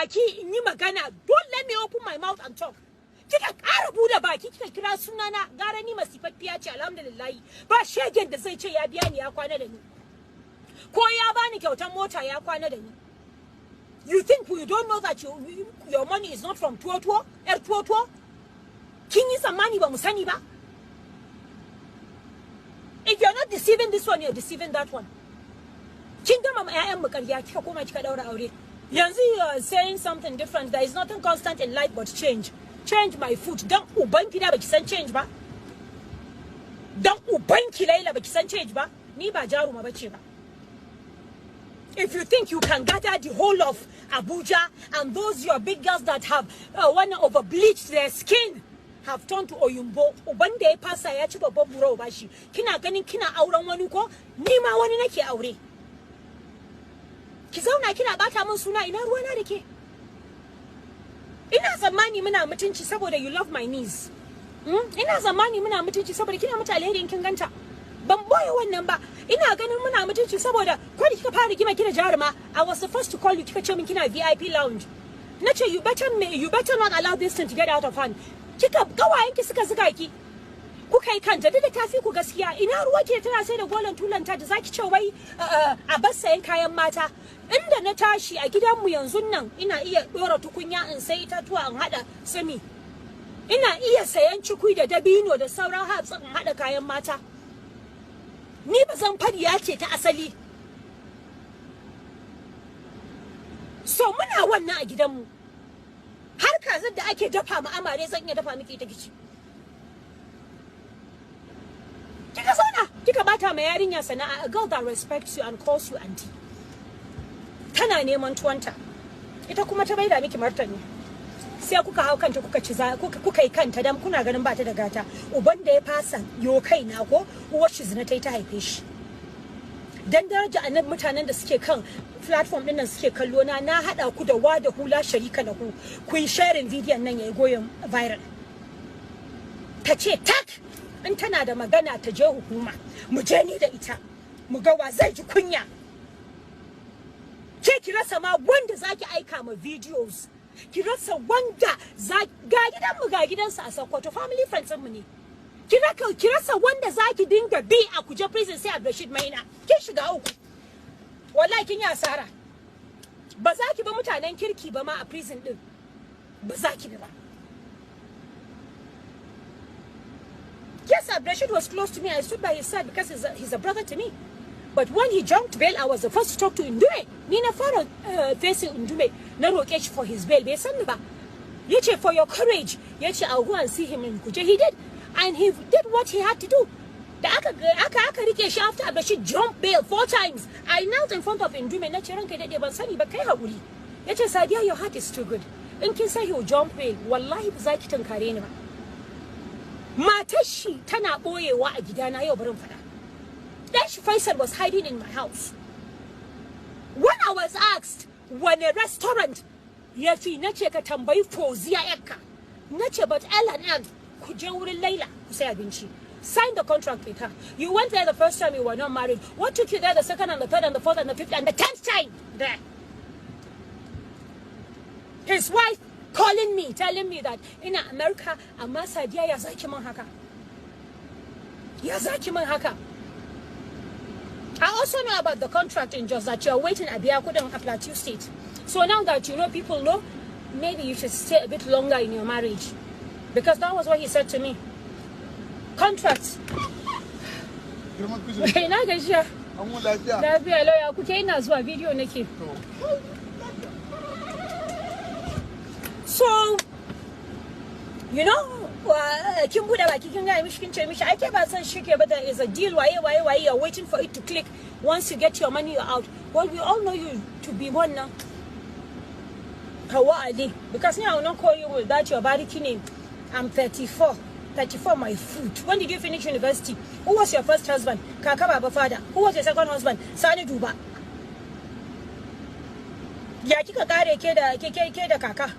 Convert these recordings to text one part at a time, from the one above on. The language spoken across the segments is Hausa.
baki in yi magana. Don't let me open my mouth and talk. Kika ƙara bude baki kika kira sunana, gara ni masifaffiya ce, alhamdulillahi. Ba shegen da zai ce ya biya ni ya kwana da ni, ko ya bani kyautan mota ya kwana da ni. You think we don't know that your money is not from tuwo tuwo, yar tuwo tuwo? Kin yi tsammani ba mu sani ba? If you're not deceiving this one, you're deceiving that one. Kin gama ma 'ya'yan mu ƙarya, kika koma kika daura aure. Yanzu you are saying something different. There is nothing constant in life but change. Change my foot. Dan uban gida baki san change ba. Dan uban ki Laila baki san change ba. Ni ba jaruma bace ba. If you think you can gather the whole of Abuja and those your big girls that have one over bleached their skin have turned to oyumbo, uban da ya fasa ya ci babban buro ba shi. Kina ganin kina auren wani ko? Ni ma wani nake aure. Ki zauna kina bata min suna, ina ruwana da ke? Ina tsammani muna mutunci saboda you love my niece. Ina tsammani muna mutunci saboda kina mata alheri in kin ganta. Ban boye wannan ba. Ina ganin muna mutunci saboda ko da kika fara rigima kina jaruma, I was the first to call you, kika ce min kina VIP lounge. Nace you better not allow this thing to get out of hand. Kika gawayenki suka zuga ki. Kuka yi kanta duk da ta fi ku gaskiya. Ina ruwa ke tana sai da golan tulanta da zaki ce wai a bar sayan kayan mata. Inda na tashi a gidanmu yanzu nan ina iya dora tukunya in sai itatuwa in hada sami. Ina iya sayan cikui da dabino da sauran hatsi in hada kayan mata. Ni ba zan fariya ce ta asali. So muna wannan a gidanmu. Har kazar da ake dafa ma amare zan iya dafa miki ita kici. Kika zauna kika bata ma yarinya sana'a, a girl that respects you and calls you auntie. Tana neman tuwanta. Ita kuma ta maida miki martani. Sai kuka hau kanta kuka ci kuka yi kanta dan kuna ganin ba ta da gata. Uban da ya fasa yo kai na ko uwar shi zina ta yi ta haife shi. Dan daraja annabi mutanen da suke kan platform din nan suke kallo na, na hada ku da wada hula sharika na ku. Ku yi sharing video nan yayi goyon viral. Ta ce tak in tana da magana ta je hukuma. Mu je ni da ita. Mu ga wa zai ji kunya. Ke ki rasa ma wanda zaki aika ma videos. Ki rasa wanda za ga gidanmu ga gidansa a Sokoto, family friends mu ne. Ki rasa wanda zaki dinga bi a Kuje prison sai Abdulrashid Maina. Kin shiga uku. Wallahi kin yi asara. Ba za ki ba mutanen kirki ba ma a prison din. Ba za ki bi ba. Yes, Abdulrashid was close to me. I stood by his side because he's a brother to me. But when he jumped bail, I was the first to talk to Ndume. Ni na fara facing Ndume. Na roƙe shi for his bail. Bai san ni ba. Yace for your courage. Yace I'll go and see him in Kuje. He did. And he did what he had to do. Da aka rike shi after Abdulrashid jumped bail 4 times. I knelt in front of Ndume. Na ce ranka dade ban sani ba, kai haƙuri. Yace Sadiya, your heart is too good. In kin san he will jump bail, wallahi ba za ki tunkare ni ba. Matar shi tana boyewa a gidana yau barin fada. Dan shi Faisal was hiding in my house. When I was asked wane restaurant ya fi, na ce ka tambayi Fauziya yakka. Na ce but L&L ku je wurin Laila ku sai abinci. Sign the contract with her. You went there the first time, you were not married. What took you there the second and the third and the fourth and the fifth and the 10th time there? His wife calling me, telling me that in America, amma Sadiya ya zaki man haka. Ya zaki man haka. I also know about the contract in Jos that you're waiting at Biya kudin a Plateau State. So now that you know people know, maybe you should stay a bit longer in your marriage. Because that was what he said to me. Contract. Ina gajiya. Lafiya lauya kuke, ina zuwa video nake. So, you know, kin bude baki kin gaya mishi kin ce mishi ai ke ba san shi ke ba, there is a deal waye waye waye, you're waiting for it to click. Once you get your money, you're out. Well, we all know you to be one now. Hawa Ali, because now I will not call you with that your bariki name. I'm 34. 34 my foot. When did you finish university? Who was your first husband? Kaka Baba father. Who was your second husband? Sani Duba. Ya kika kare ke da ke da kaka?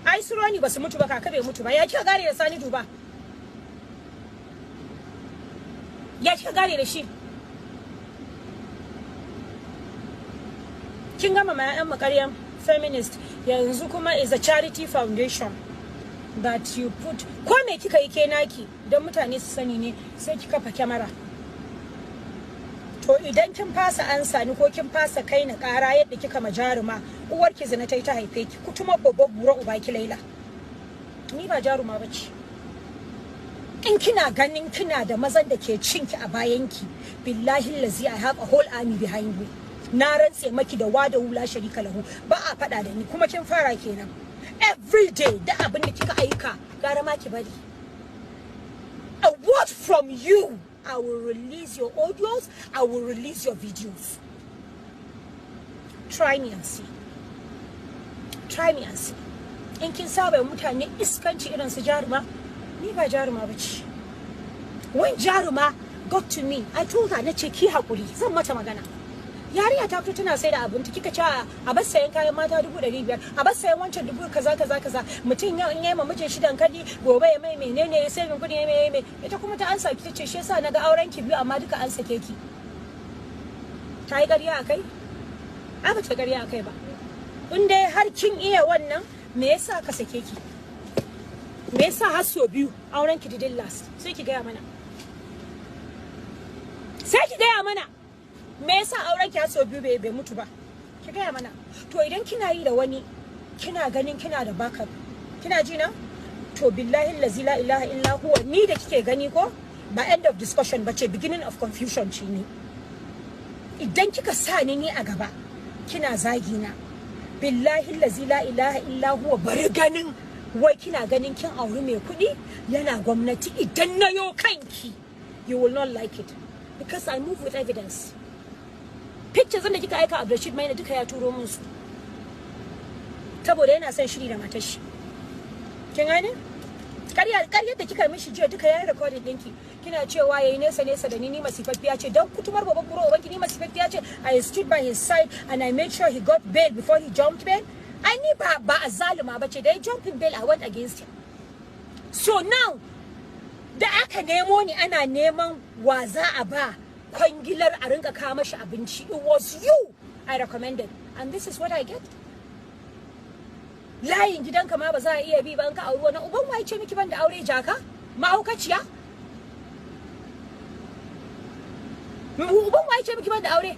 Ai suroni basu mutu ba, kaka bai mutu ba. Ya kika kare da Sani Duba? Ya kika kare da shi? Kin gama ma ƴaƴan makaryan feminist, yanzu kuma is a charity foundation that you put. Ko me kika yi ke naki don mutane su sani ne, sai ki kafa kyamara. To idan kin fasa ansa ni ko kin fasa kai na kara yadda kika ma Jaruma, uwar ki zina ta yi ta haife ki, kutuma babbar bura uba ki. Laila, ni ba Jaruma bace. In kina ganin kina da mazan da ke cinki a bayanki, billahi lazi, I have a whole army behind me. Na rantse maki da wada wula sharika lahu, ba a faɗa da ni. Kuma kin fara kenan, every day da abin da kika aika, gara ma ki bari. A word from you, I will release your audios, I will release your videos. Try me and see. Try me and see. In kin saba mutane iskanci irin su Jaruma, ni ba Jaruma bace. When Jaruma got to me, I told her, na ce ki hakuri, zan mata magana. Yarinya ta fito tana sai da abinci, kika ce a bar sayan kayan mata 500,000, a bar sayan wancan dubu kaza kaza kaza. Mutum yau in yayi ma mijin shi dankali, gobe ya mai menene, ya sai min kudi, ya mai mai. Ita kuma ta ansa ki, tace shi yasa naga auren ki biyu amma duka an sake ki. Ta yi ƙarya akai? A ba ta ƙarya akai ba. In dai har kin iya wannan, me yasa ka sake ki? Me yasa har so biyu auren ki didn't last? Sai ki gaya mana, sai ki gaya mana me yasa auren ki har so biyu bai mutu ba. Ki gaya mana. To idan kina yi da wani, kina ganin kina da backup, kina ji na? To billahi allazi la ilaha illa huwa, ni da kike gani ko ba end of discussion ba ce, beginning of confusion ce ni. Idan kika sa ni a gaba kina zagi na, billahi allazi la ilaha illa huwa, bari ganin wai kina ganin kin auri mai kuɗi yana gwamnati, idan na yo kanki, you will not like it, because I move with evidence. Pictures da kika aika Abdulrashid Maina duka ya turo min su, saboda yana son shiri da matar shi. Kin gane? Ƙarya ƙaryar da kika mishi jiya duka yayin recording ɗinki, kina cewa yayi nesa nesa da ni, ni masifaffiya ce. Dan kutumar babban buro ubanki, ni masifaffiya ce? I stood by his side and I made sure he got bail before he jumped bail. Ai ni ba azzaluma bace. Da ya jumping bail, I went against him. So now da aka nemo ni, ana neman wa za a ba kwangilar a rinka kawo mashi abinci, it was you I recommended, and this is what I get. Layin gidanka ma ba za a iya bi ba in ka auri wani. Uban waye ce miki ban da aure? Jaka mahaukaciya, uban waye ce miki ban da aure?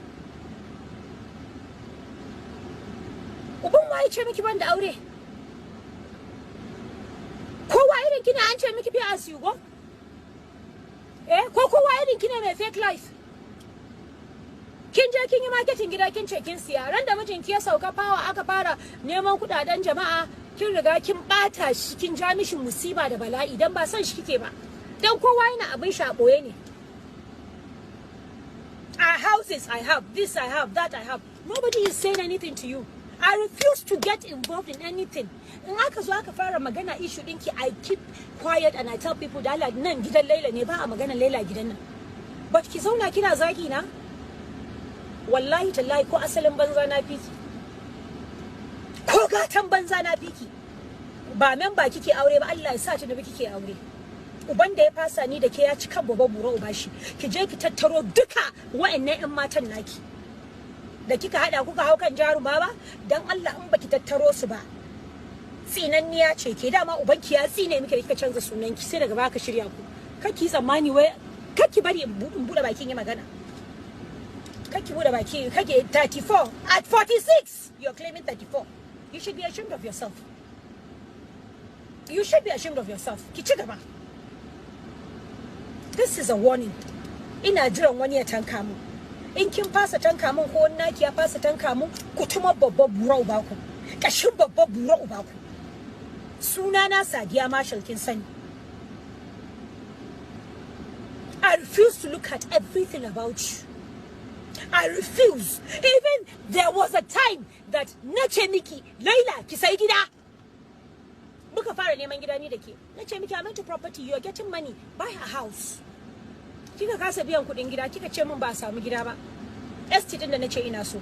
Uban waye ce miki ban da aure? Kowa irin kina an ce miki pay as you go, eh? Ko kowa irin kina mai fake life? Kin je kin yi marketing gida, kin ce kin siya. Ran da mijinki ya sauka fawa aka fara neman kudaden jama'a, kin riga kin bata shi, kin ja mishi musiba da bala'i, dan ba son shi kike ba, dan kowa yana abin shi a boye ne. I houses I have, this I have, that I have, nobody is saying anything to you. I refuse to get involved in anything. In aka zo aka fara magana issue dinki, I keep quiet and I tell people da Allah, nan gidan Laila ne, ba a magana Laila gidan nan. But ki zauna kina zagi na, wallahi tallahi, ko asalin banza na fiki, ko gatan banza na fiki. Ba memba kike aure ba, Allah ya sa ta nabi kike aure. Uban da ya fasa ni da ke ya ci kan baba bura uba shi. Ki je ki tattaro duka wa'annan yan matan naki da kika hada kuka hau kan Jaruma ba, dan Allah in baki tattaro su ba, tsinanniya ce ke. Dama ubanki ya tsine miki da kika canza sunanki, sai daga baka shirya ku. Kaki tsammani wai kaki bari in bude bakin yi magana. Kaki bude baki kake. 34 at 46, you're claiming 34. You should be ashamed of yourself. You should be ashamed of yourself. Ki ci gaba. This is a warning. Ina jiran wani ya tanka mu. In kin fasa tanka mun, ko wani naki ya fasa tanka mun, kutuma babbar bura uba ku, kashin babbar bura uba ku. Suna na Sadiya Marshall, kin sani. I refuse to look at everything about you. I refuse. Even there was a time that na ce miki, Laila, ki sai gida. Muka fara neman gida ni da ke. Na ce miki, I'm into property, you're getting money, buy a house. Kika kasa biyan kuɗin gida, kika ce min ba a samu gida ba. Estate din da na ce ina so.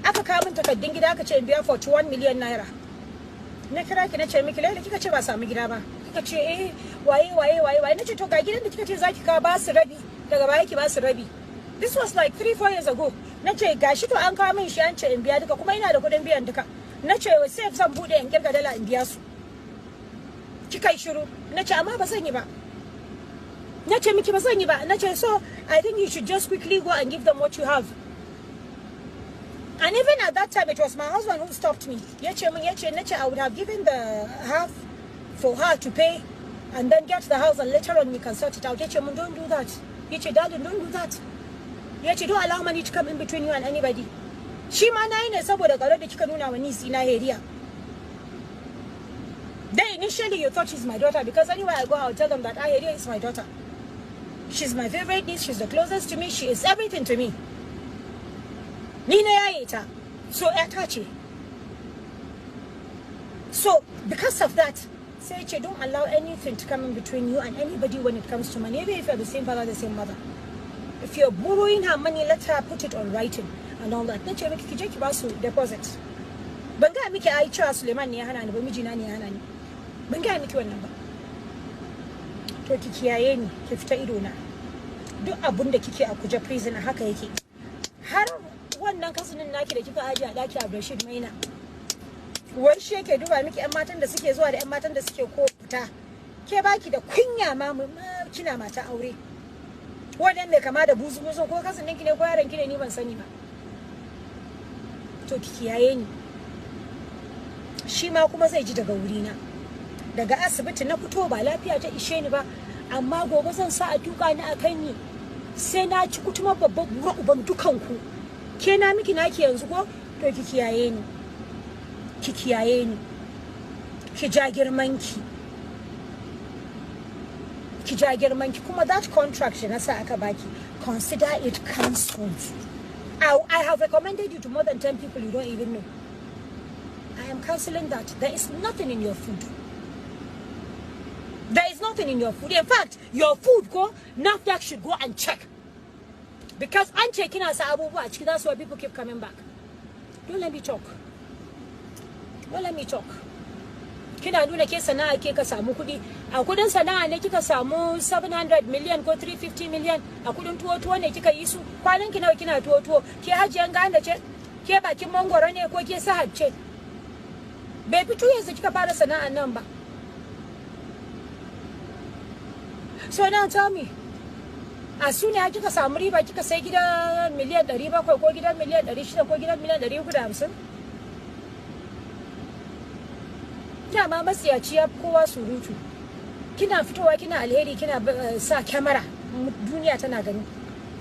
Aka kawo min takardun gida, aka ce in biya 41 million naira. Na kira ki, na ce miki, Laila, kika ce ba samu gida ba. Kika ce eh, waye waye waye waye. Na ce to ga gidan da kika ce zaki kawo, ba su rabi, daga baya ki ba su rabi. This was like 3 4 years ago. Na ce gashi, to an kawo min shi, an ce in biya duka, kuma ina da kuɗin biyan duka. Na ce safe zan bude in kirga dala in biya su. Kika yi shiru. Na ce amma ba zan yi ba. Na ce miki ba zan yi ba. Na ce, so I think you should just quickly go and give them what you have. And even at that time, it was my husband who stopped me. Ya ce mun, ya ce, na ce I would have given the half for her to pay and then get the house and later on we can sort it out. Ya ce mun, "Don't do that." Ya ce, "Darling, don't do that." Ya ce, "Don't allow money to come in between you and anybody." Shi ma na yi ne saboda ƙaunar da kika nuna wa niece na Heriya. Then initially you thought she's my daughter, because anywhere I go, I'll tell them that, ah, Heriya is my daughter. She's my favorite niece, she's the closest to me, she is everything to me. Ni na yaye ta, so ‘yata ce. So because of that, sai ce, "Don't allow anything to come in between you and anybody when it comes to money, even if you're the same father, the same mother. If you're borrowing her money, let her put it on writing and all that." Na ce miki ki je ki ba su deposit. Ban ga miki ai cewa Suleiman ne ya hana ni ba, mijina ne ya hana ni. Ban ga miki wannan ba. To ki kiyaye ni, ki fita ido na. Duk abun da kike a Kuje Prison haka yake. Har wannan cousin ɗin naki da kika aje a daki a Rashid Maina. Wai shi yake duba miki yan matan da suke zuwa da yan matan da suke ko fita. Ke baki da kunya ma kina mata aure. Wannan mai kama da buzu buzu, ko cousin ɗinki ne ko yaron ki ne, ni ban sani ba. To ki kiyaye ni. Shi ma kuma zai ji daga wurina. Daga asibiti na fito, ba lafiya ta ishe ni ba, amma gobe zan sa a tuka ni a kai ni, sai na ci kutuma babban bura uban dukanku. Ke na miki naki yanzu ko? To ki kiyaye ni, ki kiyaye ni, ki ja girman ki, ki ja girman ki. Kuma that contract da na sa aka baki, consider it cancelled. I have recommended you to more than 10 people you don't even know. I am cancelling that. There is nothing in your food. There is nothing in your food. In fact, your food go, NAFDAC should go and check. Because an ce kina sa abubuwa a ciki, that's why people keep coming back. Don't let me talk. Don't let me talk. Kina nuna ke sana'a ke ka samu kuɗi. A kuɗin sana'a ne kika samu 700 million ko 350 million? A kuɗin tuwo tuwo ne kika yi su? Kwanan ki nawa kina tuwo tuwo? Ke hajiyan ganda ce? Ke bakin mangwaro ne ko ke sahad ce? Bai fito yanzu kika fara sana'an nan ba. So now tell me, a su ne kika samu riba kika sai gidan miliyan 700 ko gidan miliyan 600 ko gidan miliyan 350? Dama matsiyaci ya fi kowa surutu. Kina fitowa kina alheri, kina sa kyamara duniya tana gani.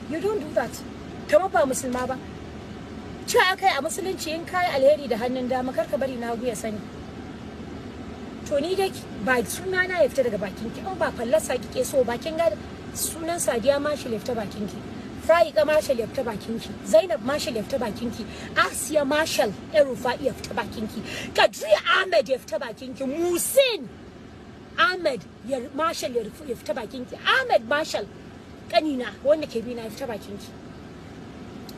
You don't do that. Kamar ba musulma ba. Cewa aka yi a musulunci, in kayi alheri da hannun dama, kar ka bari na ya sani. To ni dai ba suna na ya fita daga bakin ki. In ba fallasa kike so bakin ga sunan Sadiya Marshal ya fita bakin ki, Fa'iqa Marshal ya fita bakin ki, Zainab Marshal ya fita bakin ki, Asiya Marshal El Rufa'i ya fita bakin ki, Kadriya Ahmed ya fita bakin ki, Musin Ahmed ya Marshal ya fita bakin ki, Ahmed Marshal kanina wanda ke bi na ya fita bakin ki,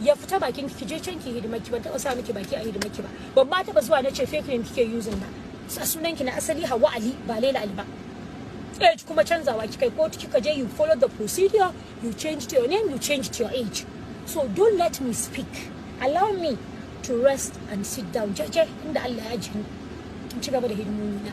ya fita bakin ki. Je can ki hidimar ki. Ban taɓa sa miki baki a hidimar ki ba. Ban ma taɓa zuwa na ce fake name kike using ba. Sunan ki na asali Hauwa Ali, ba Laila Ali ba. Age kuma canzawa kika, kotu kika je, you follow the procedure, you changed your name, you changed your age. So don't let me speak. Allow me to rest and sit down jeje inda Allah ya ji ni, in ci gaba da hidimomi na.